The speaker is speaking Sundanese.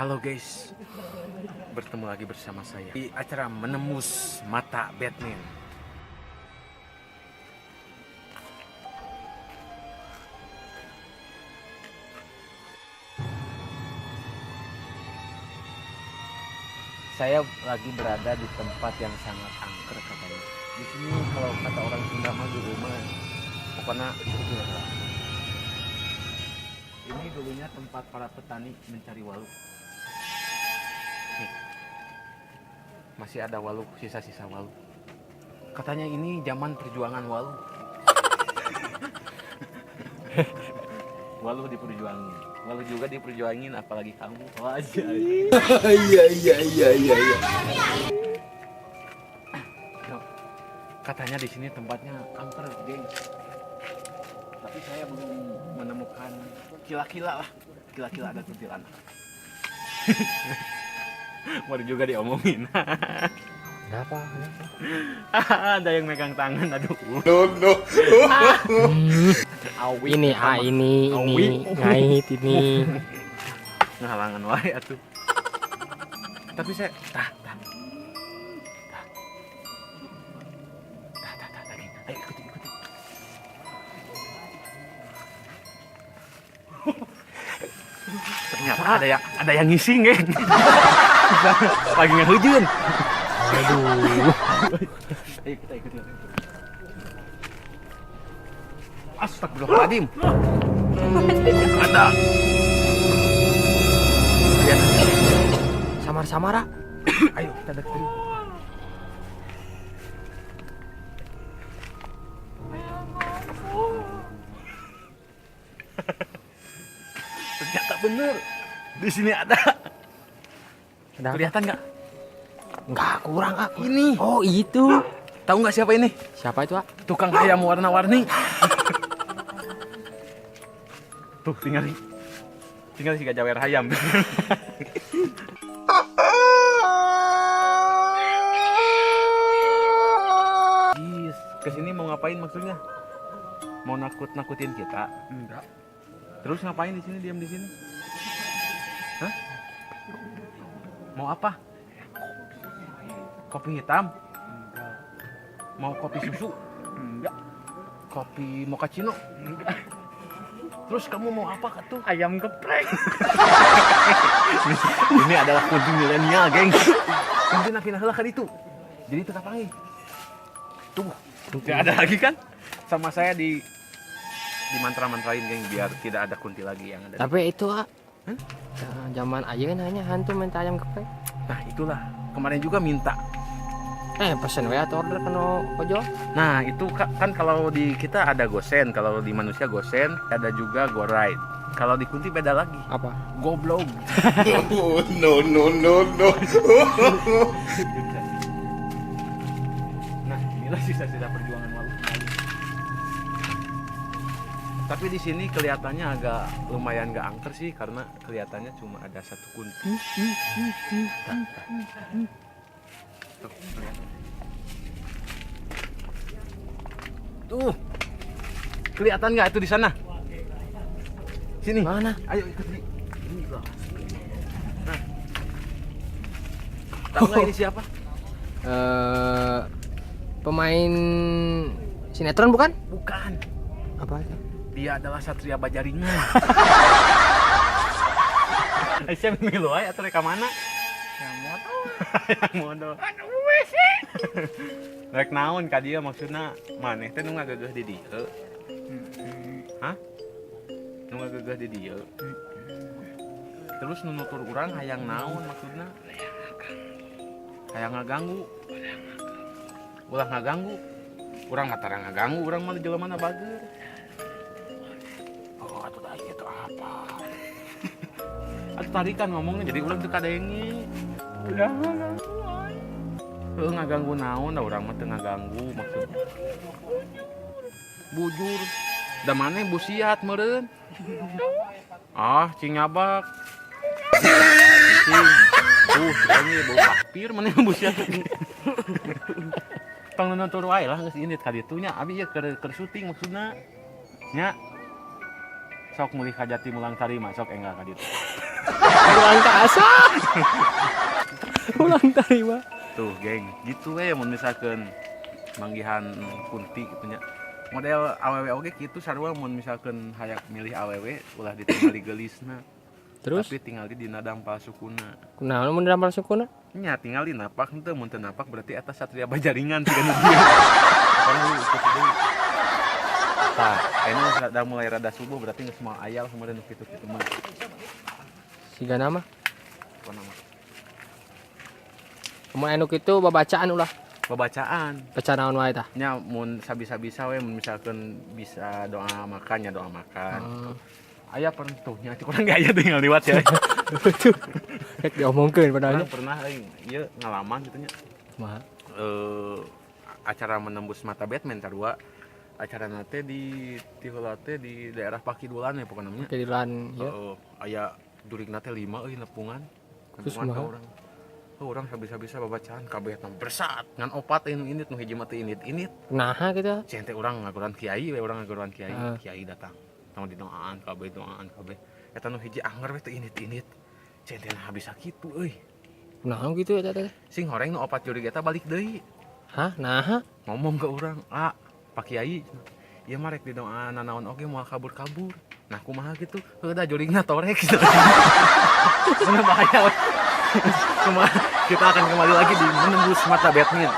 Halo guys, bertemu lagi bersama saya di acara Menembus Mata Batman. Saya lagi berada di tempat yang sangat angker katanya. Di sini kalau kata orang Sunda mah di rumah, pokoknya itu lah. Ini dulunya tempat para petani mencari walu. Nih, masih ada walu, sisa-sisa walu. Katanya ini zaman perjuangan walu. Walu diperjuangin, walu juga diperjuangin, apalagi kamu. Wajah. Iya. Katanya di sini tempatnya angker, geng. Tapi saya belum menemukan kila-kila lah. Kila-kila ada kuntilanak. Baru juga diomongin. Kenapa? Kenapa? Ada yang megang tangan, aduh. No, no. Awi. Ini ah ini Awi. ini ngait ini. Ngahalangan wae atuh. Tapi saya tah tah. Tah. Tah tah tah, tah. Ayo ikuti ikuti. Ternyata ada yang ngising, geng. Lagi ngehujun. Aduh. Ayo kita ikuti. Astagfirullahaladzim. Ada. Lihat. Samar-samara. Ayo kita deketin. Ternyata bener. Di sini ada. Ada apa? Kelihatan nggak? Enggak, kurang ah. Ini. Oh, itu. Tahu nggak siapa ini? Siapa itu, ah? Tukang ayam warna-warni. Tuh, tinggal tinggal si gajawer hayam. Is, kesini mau ngapain maksudnya? Mau nakut-nakutin kita? Enggak. Terus ngapain di sini, diam di sini? Hah? Mau apa? Kopi hitam? Enggak. Mau kopi susu? Enggak. Kopi mochaccino? Enggak. Terus kamu mau apa tuh? Ayam geprek. Ini adalah kunti milenial, geng. Kunti pindah heula kan itu. Jadi tetap panggil. Tuh, nggak ada lagi kan? Sama saya di mantra-mantrain, geng, biar tidak ada kunti lagi yang ada. Tapi itu, ah. Hah? Zaman ayeuna nanya hantu minta ayam geprek. Nah, itulah. Kemarin juga minta. Pesen we atau order kena ojol? Nah, itu kan kalau di kita ada GoSend, kalau di manusia GoSend, ada juga GoRide. Kalau di kunti beda lagi. Apa? Goblok. Oh, no, no, no, no. Nah, inilah sisa-sisa perjuangan walu. Tapi di sini kelihatannya agak lumayan gak angker sih, karena kelihatannya cuma ada satu kunti. Tah, tah. Tuh, kelihatan. Tuh, kelihatan nggak itu di sana? Sini. Mana? Ayo ikut nih. Ini loh. Nah, tahu nggak ini siapa? Pemain sinetron bukan? Bukan. Apa itu? Dia adalah Satria Baja Ringan. Aisyah milu wae atuh rek ka mana? Yang motor. Yang modal. Aduh, sih. Rek naon ka dieu maksudna? Maneh teh nu ngagegeuh di dieu. Hah? Nu ngagegeuh di dieu. Terus nu nutur urang hayang naon maksudna? Hayang ngaganggu. Ulah ngaganggu. Urang mah tara ngaganggu, urang mah jelema na bager. Oh, atuh da ieu teh apa? Atuh tadi kan ngomongnya jadi urang teu kadenge. Udah ngaganggu. Heuh, ngaganggu naon da urang mah teu ngaganggu maksudnya. Bujur. Da maneh busiat meureun. Ah, cing nyabak. Cing. Tuh, ini bau papir maneh busiat. Tong nutur wae lah geus indit ka ditu nya. Abi ieu keur syuting maksudna. Nya. Sok mulih ka Jati mulang tarima sok enggal ka ditu. Urang kaasa. Urang tarima. Tuh, geng, gitu we mun misalkan manggihan kunti gitu nya. Model awewe oge kitu sarua, mun misalkan hayang milih awewe ulah ditinggali geulisna. Terus Tapi tinggal di dina dampal sukuna. Kunaon mun dampal sukuna? Nya tinggal di napak henteu, mun teu napak berarti eta satria bajaringan sih kan dia. Kan lu ikut deui. Tah, ayeuna geus rada mulai rada subuh, berarti geus moal aya lah kemudian nu kitu-kitu mah. Sigana mah. Pokona mah. Mun anu kitu babacaan ulah. Babacaan. Baca naon wae tah? Nya mun sabisa-bisa we, mun misalkan bisa doa makan ya doa makan. Aya pernah tuh nya kurang gaya tinggal liwat ya. Tuh. Rek diomongkeun padahal. Urang pernah euy ieu ngalaman gitu nya. Kumaha? Acara menembus mata Batman sarua acara nate di tiheula teh di daerah Pakidulan ya pokoknya namanya. Kedilan ya. Heeh, aya jurig teh lima euy nepungan. Terus Nepungan ka kumaha? urang. Oh, urang sabisa-bisa babacaan kabeh teh bersat ngan opat nu indit, nu hiji mah teu indit-indit. Naha gitu? Cen teh urang ngaguran kiai we, urang ngaguran kiai. Heeh. Kiai datang. Tong didoaan kabeh, doaan kabeh. Eta nu hiji anger we teu indit-indit. Cen teh nah bisa kitu euy. Kunaon gitu eta teh? Sing horeng nu opat jurig eta balik deui. Hah, naha? Ngomong ke urang, "Ah, Pak Kiai, ieu mah rek didoaan nanaon oge moal kabur-kabur." Nah, kumaha gitu? Heuh da jurigna torek gitu. Mana bahaya we. Kumaha? Kita akan kembali lagi di menembus mata Batman.